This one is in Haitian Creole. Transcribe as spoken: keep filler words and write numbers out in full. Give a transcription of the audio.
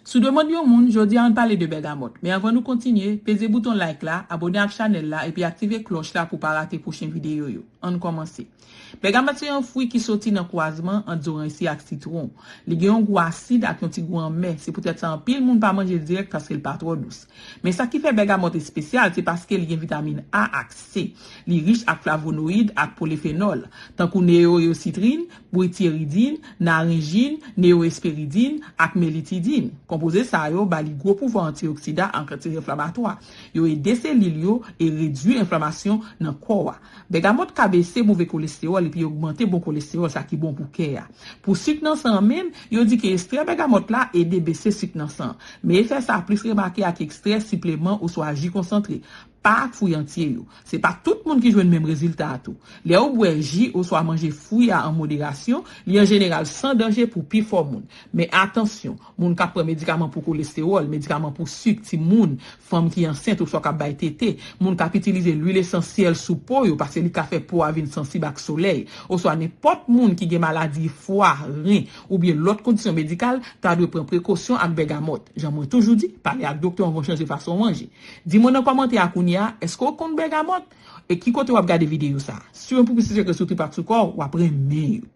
Sou demann yon moun, jodi a ann pale de bègamòt. Men anvan nou kontinye, peze bouton like la, abòne ak chanèl la epi aktive klòch la pou w pa rate pwochen videyo yo. Ann kòmanse. Bègamòt se yon fwi ki soti nan kwazman ant zoranj si ak sitwon. Li gen yon gou asid ak yon ti gou anmè. Se poutèt sa anpil moun pa manje l dirèk paske l pa twò dous. Men sa ki fè bègamòt espesyal, se paske li gen vitamin A ak C. Li rich ak flavonoyid ak polifenòl, tankou neoyositrin, butyridin, narenjin, neoesperidin ak melitidin. Konpoze sa yo ba li gwo pouvwa antioksidan ak anti-enflamatwa. Yo ede selil yo e redui enflamasyon nan kò a. Bègamòt ka bese move kolestewòl epi ogmante bon kolestewòl, sa ki bon pou kè a. Pou sik nan san an menm, yo di ke ekstrè bègamòt la ede bese sik nan san an. Men efè sa a plis remake ak ekstrè sipleman oswa ji konsantre, pa ak fwi antye yo. Se pa tout moun ki jwenn menm rezilta a tou. Lè ou bwè ji oswa manje fwi a an moderasyon, li an jeneral san danje pou pifò moun. Men atansyon, moun k ap pran medikaman pou kolestewòl, medikaman pou sik, timoun, fanm ki ansent oswa k ap bay tete, moun k ap itilize lwil esansyèl sou po yo paske li ka fè po a vin sansib ak solèy, oswa nenpòt moun ki gen maladi fwa, ren, oubyen lòt kondisyon medikal, ta dwe pran prekosyon ak bègamòt. Jan mwen toujou di, pale ak doktè w anvan w chanje fason w manje. Di mwen nan kòmantè a kounye a, èske w konn bègamòt? E ki kote w ap gade videyo sa a? Swiv m pou plis resèt sou trip ak sou kò, w ap renmen yo.